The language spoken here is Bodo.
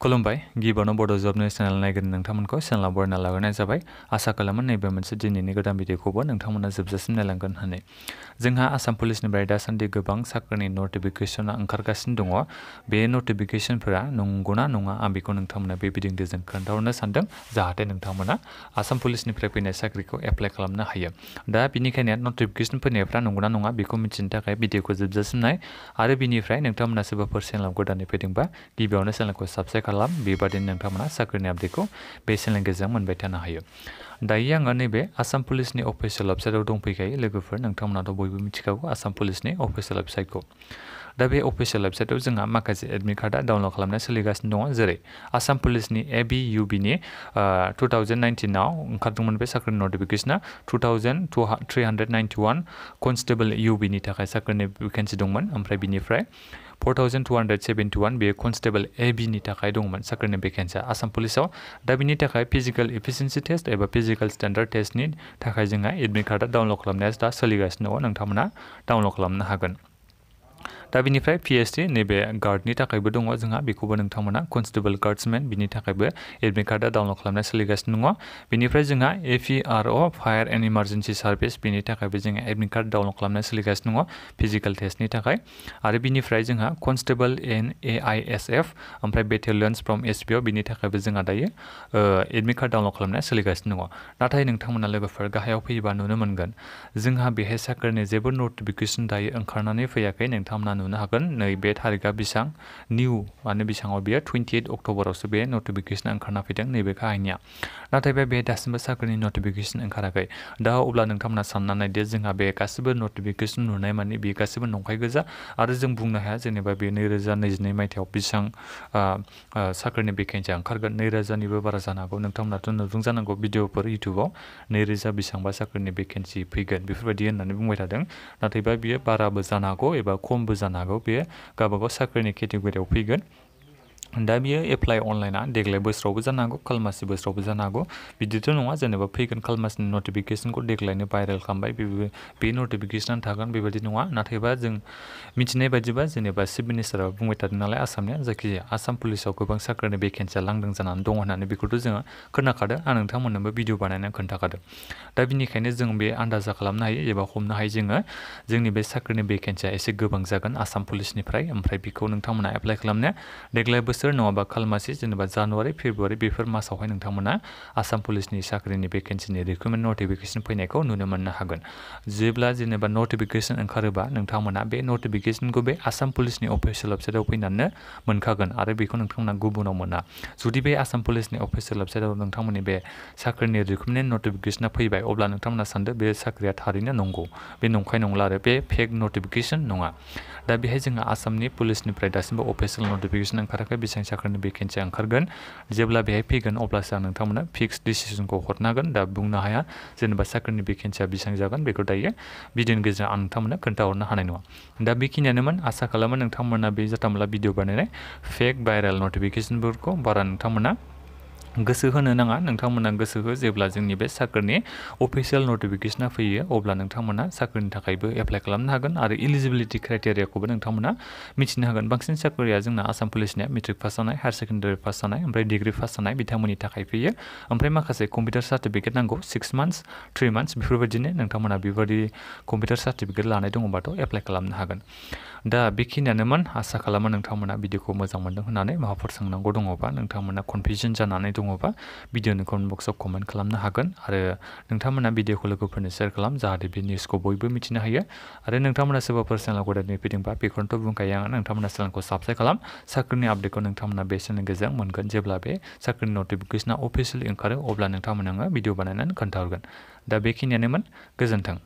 खुलुमबाय गिबियावनो बड' जबनि चेनेल नायगिरि नोंथांमोनखौ चेनेलाव बरायना लाग्रोनाय जाबाय। आसा खालामो नैबे मोनसे दिनैनि गोदान भिडिअखौबो नोंथांमोना जोबजासिम नायलांगोन होननानै। जोंहा आसाम पुलिसनिफ्राय दासान्दि गोबां साख्रिनि नटिफिकेसना ओंखारगासिनो दङ। बे नटिफिकेसनफोरा नंगौना नङा आं बेखौ नोंथांमोना बे भिडिअजों खोन्थाहरनो सानदों, जाहाथे नोंथांमोना आसाम पुलिसनिफ्राय फैनाय साख्रिखौ एप्लाइ खालामनो हायो। दा बिनिखायनो नटिफिकेसन फैनायफ्रा नंगौना नङा बेखौ मिथिनो थाखाय भिडिअखौ जोबजासिम नाय आरो बिनिफ्राय नोंथांमोना सोरबाफोर चेनेलाव गोदानै फैदोंबा गिबियावनो चेनेलखौ साबस्क्राइब खालाम, बेबादिनो नोंथांमोना साख्रिनि आपडेटखौ बे चेनेलनि गेजेरजों मोनबाय थानो हायो। दायो आङो नैबे आसाम पुलिसनि अफिसियेल वेबसाइटआव दंफैखायो लोगोफोर, नोंथांमोनाथ' बयबो मिथिखागौ आसाम पुलिसनि अफिसियेल वेबसाइटखौ। दा बे अफिसियेल वेबसाइटआव जोंहा माखासे एडमिट कार्डआ डाउनलड खालामनाय सोलिगासिनो दङ, जेरै आसाम पुलिसनि ABUBनि 2019आव ओंखारदोंमोन बे साख्रिनि नटिफिकेसना 2391 कनस्टेबल UBनि थाखाय साख्रिनि भेकेन्सि दंमोन, ओमफ्राय बिनिफ्राय 4271 बे कनस्टेबल ABनि थाखाय दंमोन साख्रिनि भेकेन्सिया आसाम पुलिसाव। दा बिनि थाखाय फिजिकेल एफिसिएन्सि टेस्ट एबा फिजिकेल स्टेन्डार्ड टेस्टनि थाखाय जोंहा एडमिट कार्डआ डाउनलड खालामनाया दा सोलिगासिनो दङ, नोंथांमोना डाउनलड खालामनो हागोन। दा बिनिफ्राय PST नैबे गार्डनि थाखायबो दङ जोंहा, बेखौबो नोंथांमोना कनस्टेबल गार्ड्समेन बिनि थाखायबो एडमिट कार्डआ डाउनलड खालामनाय सोलिगासिनो दङ। बिनिफ्राय जोंहा AFRO fire and emergency service बिनि थाखायबो जोंहा एडमिट कार्ड डाउनलड खालामनाय सोलिगासिनो दङ फिजिकेल टेस्टनि थाखाय। आरो बिनिफ्राय जोंहा कनस्टेबल इन AISF ओमफ्राय बेटेलियन्स फ्रम SPO बिनि थाखायबो जोंहा दायो एडमिट कार्ड डाउनलड खालामनाया सोलिगासिनो दङ। नाथाय नोंथांमोना लोगोफोर गाहायाव फैयोबा नुनो मोनगोन जोंहा बेहाय साख्रिनि जेबो नटिफिकेसन दायो ओंखारनानै फैयाखै। नोंथांमोना नुनो हागोन नैबे थारिखआ बेसेबां निउ, माने बेसेबाङाव बेयो 28 अक्ट'बरावसो बे नटिफिकेसना ओंखारना फैदों नैबे काहानिया। नाथाय बे दासिमबो साख्रिनि नटिफिकेसन ओंखाराखै। दा अब्ला नोंथांमोना सानना नायदो जोंहा बे गासिबो नटिफिकेसन नुनाय माने बे गासिबो नंखाय गोजा, आरो जों बुंनो हाया जेनेबा बे 2022 मायथाइयाव बेसेबां साख्रिनि भेकेन्सिया ओंखारगोन। 2000निबो बारा जानो हागौ, नोंथांमोनाथ' नुदों जानांगौ भिडिअफोर इउटुबाव 2000 बेसेबांबा साख्रिनि भेकेन्सि फैगोन बेफोरबायदि होननानै बुंबाय थादों। नाथायबा बियो बाराबो जानो हागौ एबा खमबो जानो हागौ, बेयो गावबागाव साख्रिनि केटेगरियाव फैगोन। दा बियो एप्लाइ अनलाइना देग्लाय बोसोरावबो जानो हागौ, खालमासि बोसोरावबो जानो हागौ, बिदिथ' नङा जेनेबा फैगोन खालमासनि नटिफिकेसनखौ देग्लायनो भाइरेल खालामबाय बे नटिफिकेसनानो थागोन बेबायदि नङा। नाथायबा जों मिथिनाय बायदिबा जेनेबा चिफ मिनिस्टारा बुंबाय थादों नालाय आसामनिया, जायखिजाया आसाम पुलिसाव गोबां साख्रिनि भेकेन्सिया लांदां जानानै दङ होननानै बेखौथ' जोङो खोनाखादों, आं नोंथांमोननोबो भिडिअ बानायनानै खोन्थाखादों। दा बिनिखायनो जों बे आन्दाजा खालामनो हायो एबा हमनो हायो जोङो जोंनि बे साख्रिनि भेकेन्सिया एसे गोबां जागोन आसाम पुलिसनिफ्राय, ओमफ्राय बेखौ नोंथांमोना एप्लाइ खालामनाया देग्लाय बोसोर नङाबा खालमासि जेनेबा जानुवारि फेब्रुवारि बेफोर मासावहाय नोंथांमोना आसाम पुलिसनि साख्रिनि भेकेन्सिनि रिक्रुटमेन्ट नटिफिकेसन फैनायखौ नुनो मोननो हागोन। जेब्ला जेनेबा नटिफिकेसन ओंखारोबा नोंथांमोना बे नटिफिकेसनखौ बे आसाम पुलिसनि अफिसियेल वेबसाइटआव फैनानै मोनखागोन, आरो बेखौ नोंथांमोना गुबुनाव मोना। जुदि बे आसाम पुलिसनि अफिसियेल वेबसाइटआव नोंथांमोननि बे साख्रिनि रिक्रुटमेन्ट नटिफिकेसना फैबाय, अब्ला नोंथांमोना सानदो बे साख्रिया थारैनो नंगौ, बे नंखाय नंला आरो बे फेक नटिफिकेसन नङा। दा बेहाय जोंहा आसामनि पुलिसनिफ्राय दासिमबो अफिसियेल नटिफिकेसन ओंखाराखै बेसेबां साख्रिनि भेकेन्सिया ओंखारगोन। जेब्ला बेहाय फैगोन अब्लासो आं नोंथांमोना फिक्स डिसिसनखौ हरनो हागोन। दा बुंनो हाया जेनेबा साख्रिनि भेकेन्सिया बेसेबां जागोन, बेखौ दायो भिडिअनि गेजेरजों आं नोंथांमोननो खोन्थाहरनो हानाय नङा। दा बेखिनियानोमोन, आसा खालामो नोंथांमोना बे जाथामला भिडिअ बानायनाय फेक भाइरेल नटिफिकेसनफोरखौ बारा नोंथांमोना गोसो होनो नाङा। नोंथांमोना गोसो हो जेब्ला जोंनि बे साख्रिनि अफिसियेल नटिफिकेसना फैयो अब्ला नोंथांमोना साख्रिनि थाखायबो एप्लाइ खालामनो हागोन, आरो इलिजिबिलिटि क्राइटेरियाखौबो नोंथांमोना मिथिनो हागोन। बांसिन साख्रिया जोंना आसाम पुलिसनिया मेट्रिक पास जानाय, हायार सेकेन्डारि पास जानाय, ओमफ्राय डिग्रि पास जानाय बिथांमोननि थाखाय फैयो। ओमफ्राय माखासे कम्पिउटार सार्टिफिकेट नांगौ 6 मान्थ्स 3 मान्थ्स बेफोरबायदिनो नोंथांमोना बेबायदि कम्पिउटार सार्टिफिकेट लानाय दङबाथ' एप्लाइ खालामनो हागोन। दा बेखिनियानोमोन, आसा खालामो नोंथांमोना भिडिअखौ मोजां मोनदों होननानै। माबाफोर सोंनांगौ दङबा नोंथांमोना कनफिउजन जानानै दङबा भिडिअनि कमेन्ट बक्सआव कमेन्ट खालामनो हागोन, आरो नोंथांमोना भिडिअखौ लोगोफोरनो शेयार खालाम जाहाथे बे निउसखौ बयबो मिथिनो हायो। आरो नोंथांमोना सोरबाफोर चेनेलाव गोदानै फैदोंबा बेखौनोथ' बुंखायो आङो, नोंथांमोना चेनेलखौ साबस्क्राइब खालाम। साख्रिनि आपडेटखौ नोंथांमोना बे चेनेलनि गेजेरजों मोनगोन। जेब्ला बे साख्रिनि नटिफिकेसना अफिसियेलि ओंखारो अब्ला नोंथांमोना आङो भिडिअ बानायनानै खोन्थाहरगोन। दा बेखिनियानोमोन, गोजोन्थों।